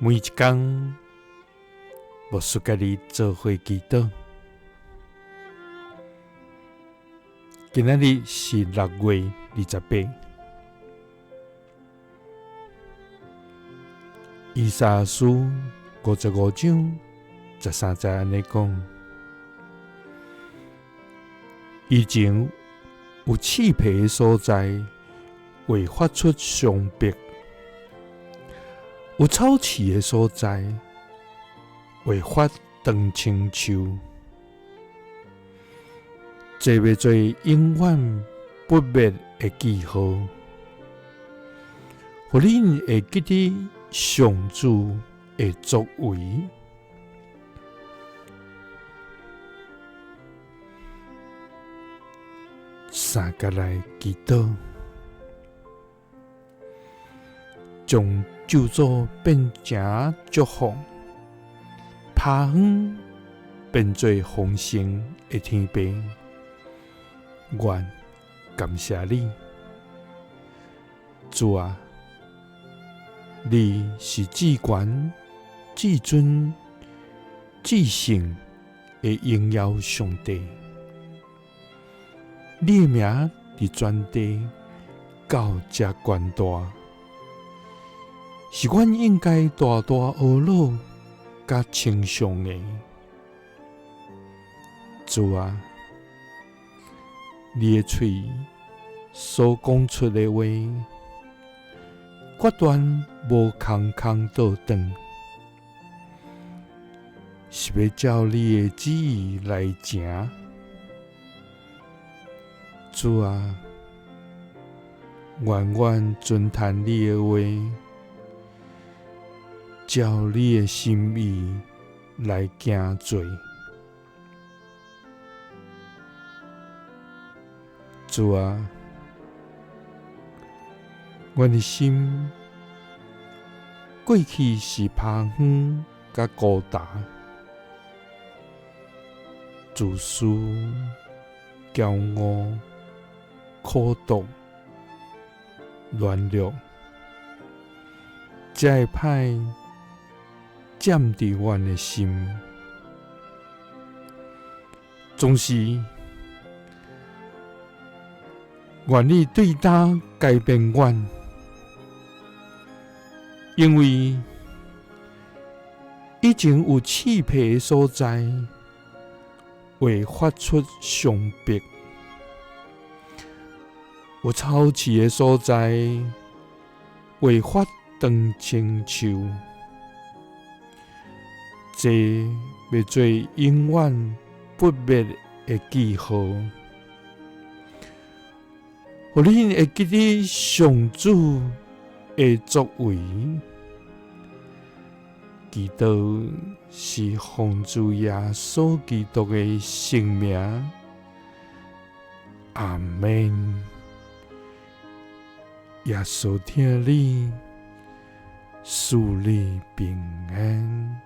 每一工，牧師佮你做伙祈禱。今仔日是6月28，以賽亞書55章13節按呢講：以前有刺皮的所在，會發出松柏；有草刺的所在，會發長青樹。這欲做永遠不滅的記號，予恁會記得上主的作為。三佮來祈禱，將咒詛變成祝福，拍風變做豐盛的天父，阮感謝你，主啊，你是至懸、至尊、至聖的榮耀上帝，你的名佇全地到遮懸大，是阮應該大大呵咾佮稱頌的。主啊，你的喙所講出的話，決斷無空空倒轉，是欲照你的旨意來成。主啊，願阮遵趁你的話，照你的心意來行做。主啊，阮的心過去是拋遠佮孤單，自私、驕傲、苦毒、軟弱，這个歹佔佇阮的心，總是願你對焦改變阮，因為以前有刺皮的所在，會發出松柏；有草刺的所在，會發長青樹。這欲做永遠不滅的記號，予恁會記得上主的作為。祈禱是奉主耶穌基督的聖名，阿們。耶穌疼你，賜你平安。